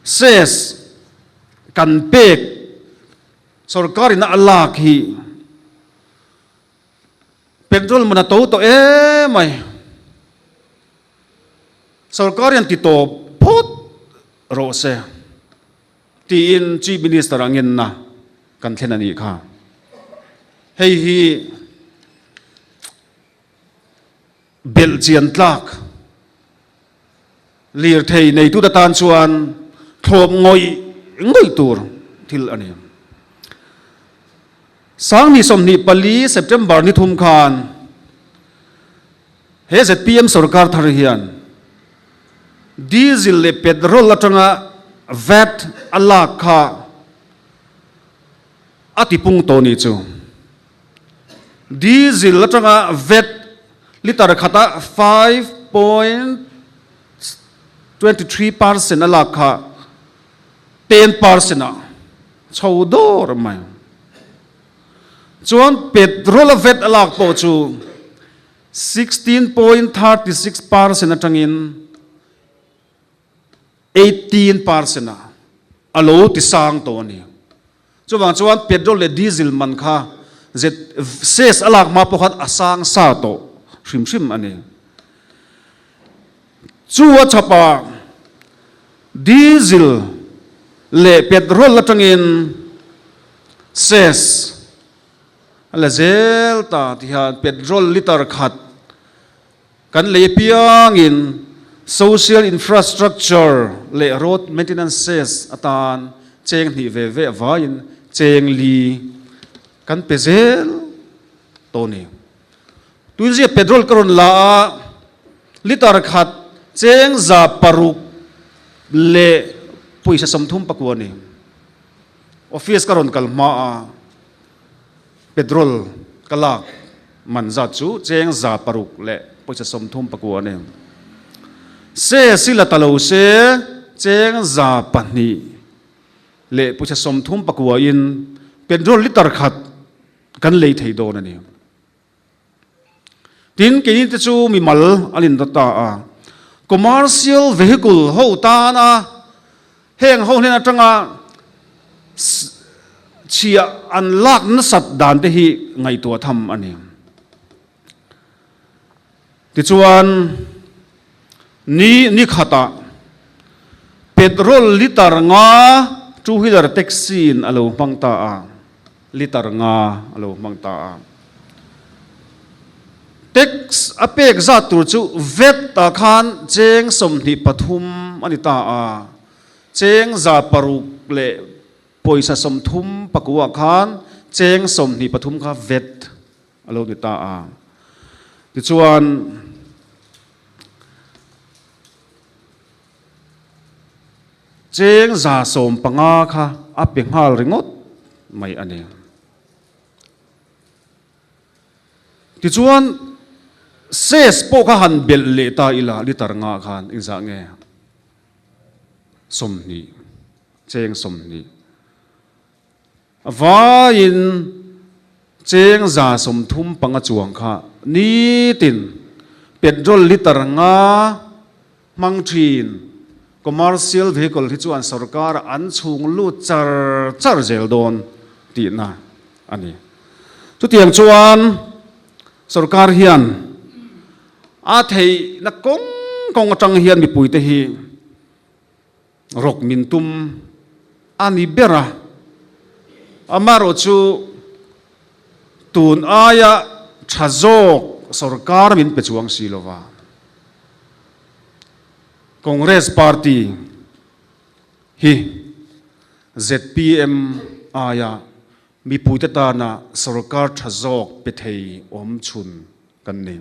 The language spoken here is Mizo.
Cess kan pek sorkar ina a lak hi petrol man a to tawh em mai. Sorkar hian ti tawp phawt rawh se tiin Chief Minister a ngenna kan thlen a nih kha. Hei hi belh chian tlak lirthei neitute tan chuan thlawp ngawih ngawih tur thil a ni. Sangni 24 September ni thum khan He zpm sorkar thar hian diesel leh petrol atanga vat a lak kha a tipung tawh ni chu. Diesel atanga vat litre khata 5.23% a lak kha 10% ah chho dawr mai. Chuan petrol a vat a lak pawh chu 16.36% atangin 18% ah a lo ti sang tawh a ni. Chuvang chuan petrol leh diesel man kha cess a lak hma pawh khan a sang sa tawh hrim hrim a ni. Chu a chhapah diesel leh petrol atangin cess A la zel ta ti hian petrol litre khat kan lei apiangin social infrastructure leh road maintenance cess atan cheng hnih ve ve avaiin cheng li kan pe zel tawh a ni. Tuizia petrol ka rawn la a, litre khat cheng 639 a ni. Office ka rawn kal hma a. Petrol ka lak man zat chu cheng 639 a ni. Se si la ta lo se cheng 239 in petrol litre khat kan lei thei dawn a ni. Tin, keini te chu mimal an inda ta a. Commercial vehicle ho tana heng ho hnen atanga chhiah an lak nasat dan te hi ngaihtuah tham a ni. Tichuan, ni ni khatah petrol litre nga two wheeler taxi in a lo hmang ta a. Litre nga a lo hmang ta a. Tax a pek zat tur chu vat ah khan cheng 23 a ni ta a, cheng 639 khan cheng 23 kha vat a lo ni ta a. Tichuan. Cheng 150 kha a pe nghal ringawt mai a ni. Tichuan, cess pawh kha han belh leh ta ila litre nga khan engzah nge? 20, cheng 20. A vaiin cheng 135 chuang kha nitin petrol litre nga hmang thin commercial vehicle hi chuan sorkar an chhung lut char char zel dawn tihna a ni. Chutiang chuan sorkar hian a theihna kawng kawng atang hian mipuite hi Rawk min tum a ni ber a, amaherawh chu tun aia tha zawk sorkar min pe chuang si lo va. Congress party hi zpm aia mipuite tana sorkar tha zawk pe thei awm chhun kan ni.